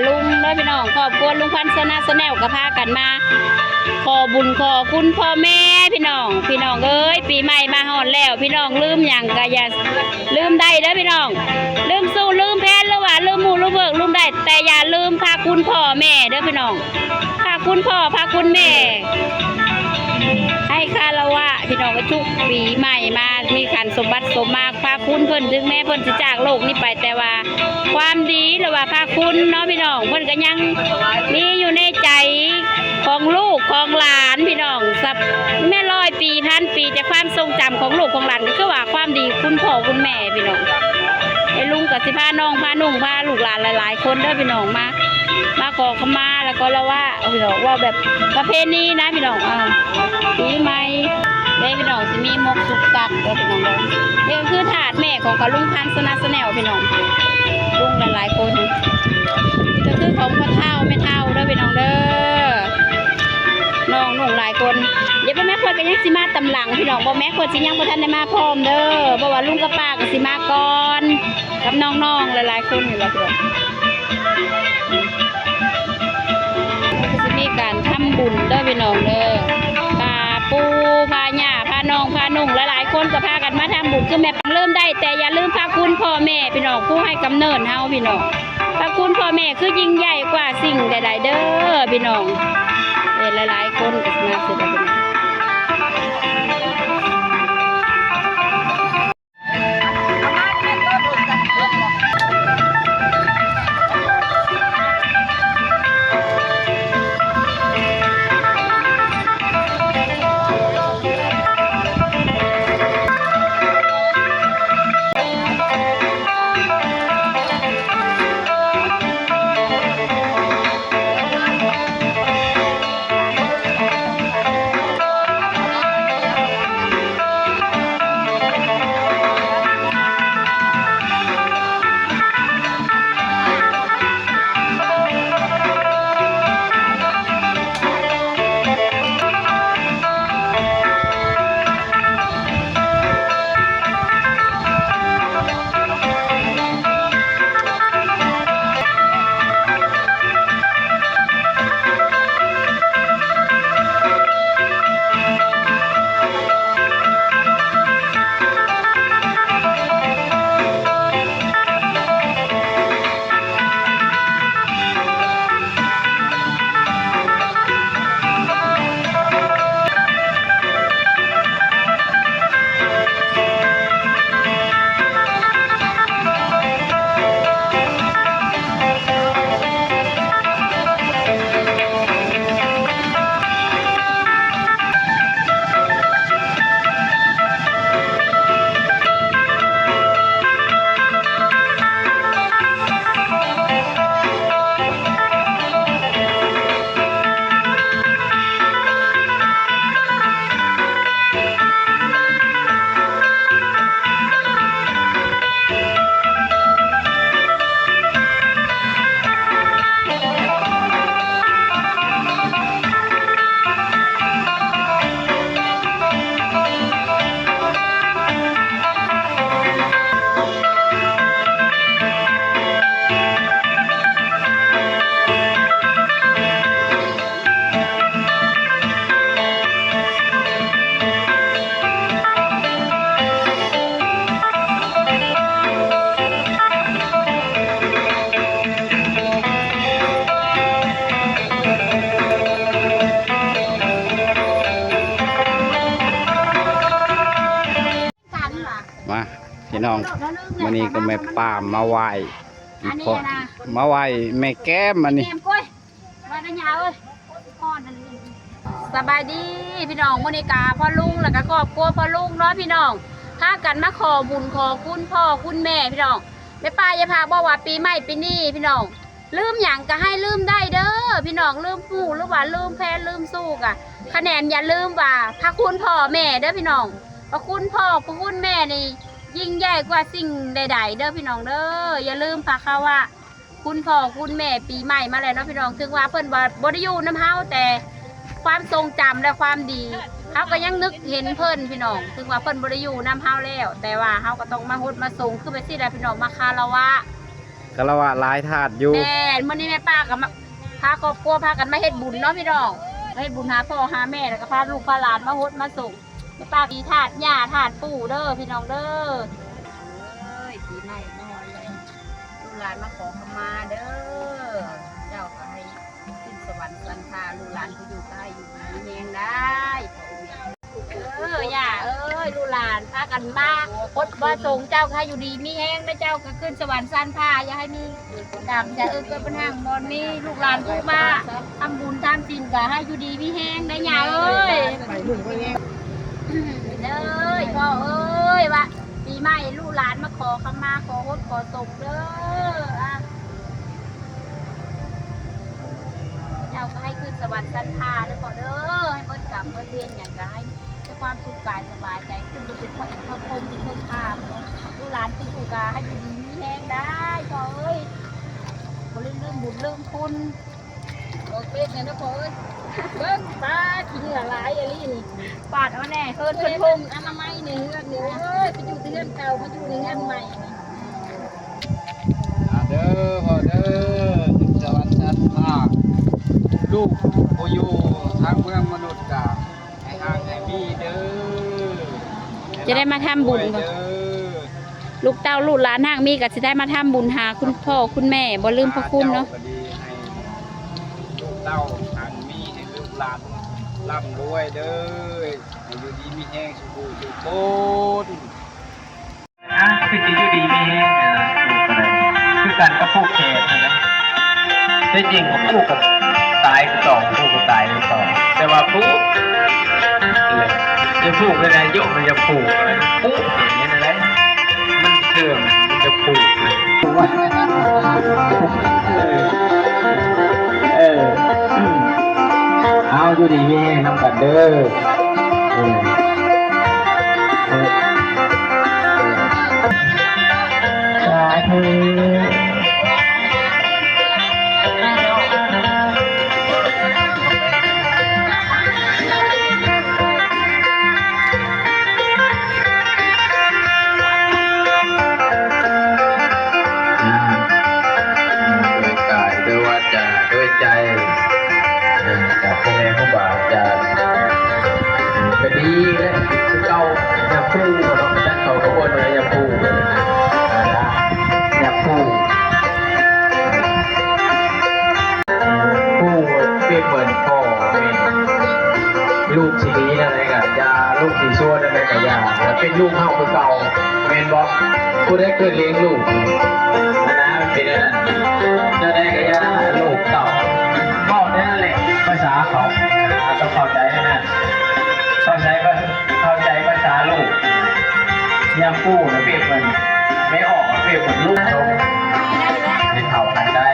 ລຸງເດີພີ່ນ້ອງ ຄອບຄົວລຸງພັນຊະນະແຊນແນວກໍພາກັນມາຂໍບຸນຂໍຄຸນພໍ່ແມ່ພີ່ນ້ອງ. ພີ່ນ້ອງເອີຍ ປີໃໝ່ມາຮອດແລ້ວ ພີ່ນ້ອງລືມຫຍັງກໍຢ່າລືມໄດ້ເດີພີ່ນ້ອງ ລືມສູ້ລືມແຜນ ຫຼືວ່າລືມໝູ່ລືມເວີກລືມໄດ້ ແຕ່ຢ່າລືມພະຄຸນພໍ່ແມ່ເດີພີ່ນ້ອງ. ພະຄຸນພໍ່ພະຄຸນແມ່ໃຫ້ຄາລະວະພີ່ນ້ອງ ທຸກປີໃໝ່ມາມີຂັນສົມບັດສົມໝາກ ພະຄຸນເພິ່ນ ເຖິງແມ້ເພິ່ນຊິຈາກໂລກນີ້ໄປ ແຕ່ວ່າຄວາມດີ ຫຼືວ່າພະຄຸນເນາະພີ່ນ້ອງ ເພິ່ນກໍຍັງມີຢູ່ໃນໃຈຂອງລູກຂອງຫຼານພີ່ນ້ອງ. ແມ່ນຮ້ອຍປີພັນປີ ແຕ່ຄວາມຊົງຈຳຂອງລູກຂອງຫຼານກໍຄືວ່າຄວາມດີຄຸນພໍ່ຄຸນແມ່ພີ່ນ້ອງ. ໄອ້ລຸງກໍຊິພານ້ອງພານຸ່ງພາລູກຫຼານຫຼາຍໆຄົນເດີພີ່ນ້ອງ ມາ ມາຂໍຂະມາ ແລ້ວກໍລະວະພີ່ນ້ອງ ເວົ້າແບບປະເພນີນະພີ່ນ້ອງ. ເອີ ປີໃໝ່ເດ້ພີ່ນ້ອງ ຊິມີໝົກສຸກສັກເດີພີ່ນ້ອງເດີ. ນີ້ກໍຄືທາດແມ່ຂອງພໍ່ລຸງພັນຊະນະແຊນແນວພີ່ນ້ອງ ລຸງຫຼາຍໆຄົນ ນີ້ກໍຄືຂອງພໍ່ເຖົ້າແມ່ເຖົ້າເດີພີ່ນ້ອງເດີ ນ້ອງນຸ່ງຫຼາຍຄົນ. ດຽວບໍ່ແມ່ນຂ້ອຍກໍຍັງຊິມາຕາມຫຼັງພີ່ນ້ອງ ບໍ່ແມ່ນຂ້ອຍຊິຍັງບໍ່ທັນໄດ້ມາພ້ອມເດີ ເພາະວ່າລຸງກັບປ້າກໍຊິມາກ່ອນ ກັບນ້ອງໆຫຼາຍໆຄົນນີ້ລະພີ່ນ້ອງ. ກໍຊິມີການທຳບຸນເດີພີ່ນ້ອງເດີ ພາປູ່ພາຍ່າພານ້ອງພານຸ່ງຫຼາຍໆຄົນກໍພາກັນມາທຳບຸນ ຄືແມ່ປາງລືມໄດ້ ແຕ່ຢ່າລືມພະຄຸນພໍ່ແມ່ພີ່ນ້ອງ ຜູ້ໃຫ້ກຳເນີດເຮົາພີ່ນ້ອງ. ພະຄຸນພໍ່ແມ່ຄືຍິ່ງໃຫຍ່ກວ່າສິ່ງໃດໆເດີພີ່ນ້ອງ. ເອີ ຫຼາຍໆຄົນກໍຊິມາເສຍດາຍພີ່ນ້ອງ. ມາພີ່ນ້ອງ ມື້ນີ້ກໍແມ່ປ້າມາໄຫວ້ອີ່ພໍ່ ມາໄຫວ້ແມ່ແກ້ມ ອັນນີ້ ສະບາຍດີພີ່ນ້ອງ ມື້ນີ້ກະພໍ່ລຸງ ແລ້ວກະຄອບຄົວພໍ່ລຸງເນາະພີ່ນ້ອງ ພາກັນມາຂໍບຸນຂໍຄຸນພໍ່ຄຸນແມ່ພີ່ນ້ອງ. ແມ່ປ້າຍາພາບອກວ່າປີໃໝ່ປີນີ້ພີ່ນ້ອງ ລືມຫຍັງກະໃຫ້ລືມໄດ້ເດີພີ່ນ້ອງ ລືມຜູ້ ຫຼືວ່າລືມແຟນລືມຊູ້ກະ ຂະແໜມຢ່າລືມວ່າພະຄຸນພໍ່ແມ່ເດີພີ່ນ້ອງ. ພະຄຸນພໍ່ພະຄຸນແມ່ນີ້ຍິ່ງໃຫຍ່ກວ່າສິ່ງໃດໆເດີພີ່ນ້ອງເດີ. ຢ່າລືມພະຄະວະ ຄຸນພໍ່ຄຸນແມ່ ປີໃໝ່ມາແລ້ວເນາະພີ່ນ້ອງ ເຖິງວ່າເພິ່ນວ່າບໍ່ໄດ້ຢູ່ນຳເຮົາ ແຕ່ຄວາມຊົງຈຳ ແລະ ຄວາມດີ ເຮົາກໍຍັງນຶກເຫັນເພິ່ນພີ່ນ້ອງ ເຖິງວ່າເພິ່ນບໍ່ໄດ້ຢູ່ນຳເຮົາແລ້ວ ແຕ່ວ່າເຮົາກໍຕ້ອງມາຫົດມາສົງ ຄືແບບຊີ້ແຫຼະພີ່ນ້ອງ ມາຄາລະວະ ຄາລະວະຫຼາຍທາດຢູ່. ແມ່ນ ມື້ນີ້ແມ່ປ້າກໍມາ ພາຄອບຄົວພາກັນມາເຮັດບຸນເນາະພີ່ນ້ອງ ມາເຮັດບຸນຫາພໍ່ຫາແມ່ ແລ້ວກໍພາລູກພາຫຼານມາຫົດມາສົງ. ແມ່ປ້າມີທາດຍ່າທາດປູ່ເດີພີ່ນ້ອງເດີ. ເອີຍ ປີໃໝ່ມາຮອດແລ້ວ ລູກຫຼານມາຂໍຂະມາເດີ ເຈົ້າກໍໃຫ້ຂຶ້ນສະຫວັນສັນພາ ລູກຫຼານຜູ້ຢູ່ໃຕ້ຢູ່ດີມີແຮງໄດ້. ເອີ ຍ່າເອີຍ ລູກຫຼານພາກັນມາຫົດມາສົງ ເຈົ້າກໍໃຫ້ຢູ່ດີມີແຮງນະ ເຈົ້າກໍຂຶ້ນສະຫວັນສັນພາ ຢ່າໃຫ້ມີກຳ ຢ່າເອີເກີດບັນຫາ ບໍ່ມີລູກຫຼານຜູ້ມາທຳບຸນທຳສິນ ກໍໃຫ້ຢູ່ດີມີແຮງໄດ້ຍ່າເອີຍ. ເດີພໍ່ເອີຍ ວ່າປີໃໝ່ລູກຫຼານມາຂໍຂະມາ ຂໍຫົດຂໍສົງເດີ ອາ ເຈົ້າກໍໃຫ້ຂຶ້ນສະຫວັນຊັ້ນຟ້າເດີພໍ່ເດີ ໃຫ້ເບິດກຳເບິດເວນຫຍັງກໍໃຫ້ມີແຕ່ຄວາມສຸກກາຍສະບາຍໃຈ ຂຶ້ນໄປເປັນພະອິນພະພົມທີ່ເທິງຟ້າ. ລູກຫຼານຕິດຢູ່ກໍໃຫ້ຢູ່ດີມີແຮງໄດ້ພໍ່ເອີຍ ບໍ່ລືມບຸນລືມຄຸນ. ອອກເລກແດ່ເນາະພໍ່ເອີຍ ເບິ່ງ ປາດ ຂີ້ເຫຍື້ອຫຼາຍອີ່ຫຼີນີ້ ປາດເອົາແດ່ ເຮີນເພິ່ນໂຮມອະນາໄມໃນເຮືອນນີ້ ໂອ້ຍ ໄປຢູ່ແຕ່ເຮືອນເກົ່າ ມາຢູ່ໃນເຮືອນໃໝ່ນີ້. ອາ ເດີພໍ່ເດີ ຂຶ້ນສະຫວັນຊັ້ນຟ້າ ລູກບໍ່ຢູ່ທາງເມືອງມະນຸດກະໃຫ້ຮັ່ງໃຫ້ມີເດີ ຈະໄດ້ມາທຳບຸນບໍ່? ລູກເຕົ້າລູກຫຼານຮັ່ງມີກໍຊິໄດ້ມາທຳບຸນຫາຄຸນພໍ່ຄຸນແມ່ ບໍ່ລືມພະຄຸນເນາະ. ເຈົ້າກໍດີ ໃຫ້ລູກເຕົ້າຮັ່ງມີ ໃຫ້ລູກຫຼານລ່ຳລວຍເດີ ໃຫ້ຢູ່ດີມີແຮງສູ່ຜູ້ສູ່ຄົນ. ອ່າ ຄືຊິຢູ່ດີມີແຮງນະ ປູກກໍໄດ້ ຄືກັນກັບປູກແຂກຫັ້ນແຫຼະ ແທ້ຈິງຂອງປູກກໍຕາຍຄືເກົ່າ ຂອງປູກກໍຕາຍຄືເກົ່າ ແຕ່ວ່າປູກ ແຫຼະ ຢ່າປູກເລີຍນະ ໂຍມມັນຢ່າປູກ ປູກເຮັດຈັ່ງໃດ ມັນເສື່ອມ ມັນຈະປູກ ເອີ ເອີ ເອົາ ຢູ່ດີມີແຮງນຳກັນເດີ. ສາທຸ. ອ່າ ໂດຍກາຍ ໂດຍວາຈາ ໂດຍໃຈ ເອີ ຈາກພໍ່ແມ່ຄູບາອາຈານ ກໍດີແຫຼະ ຄືເກົ່າ ຍາຄູເນາະ ເຂົາກໍເອີ້ນວ່າຍາຄູ ຍາຄູ ຄູເປັນເໝືອນພໍ່ແມ່ ລູກຊິດີແນວໃດກໍຢ່າ ລູກຊິຊົ່ວແນວໃດກໍຢ່າ ເປັນລູກເຮົາຄືເກົ່າ ແມ່ນບໍ່? ຜູ້ໃດເກີດລ້ຽງລູກ ອັນນັ້ນມັນເປັນອັນນັ້ນ ແນວໃດກໍຢ່າ ລູກເຕົ້າ ເວົ້າແນວນັ້ນແຫຼະ ພາສາເຂົາ ຕ້ອງເຂົ້າໃຈອັນນັ້ນ ເຂົ້າໃຈ ເຂົ້າໃຈພາສາລູກ. ຍາຄູນະປຽບເໝືອນແມ່ອອກ ປຽບເໝືອນລູກ ໃຫ້ເຂົ້າກັນໄດ້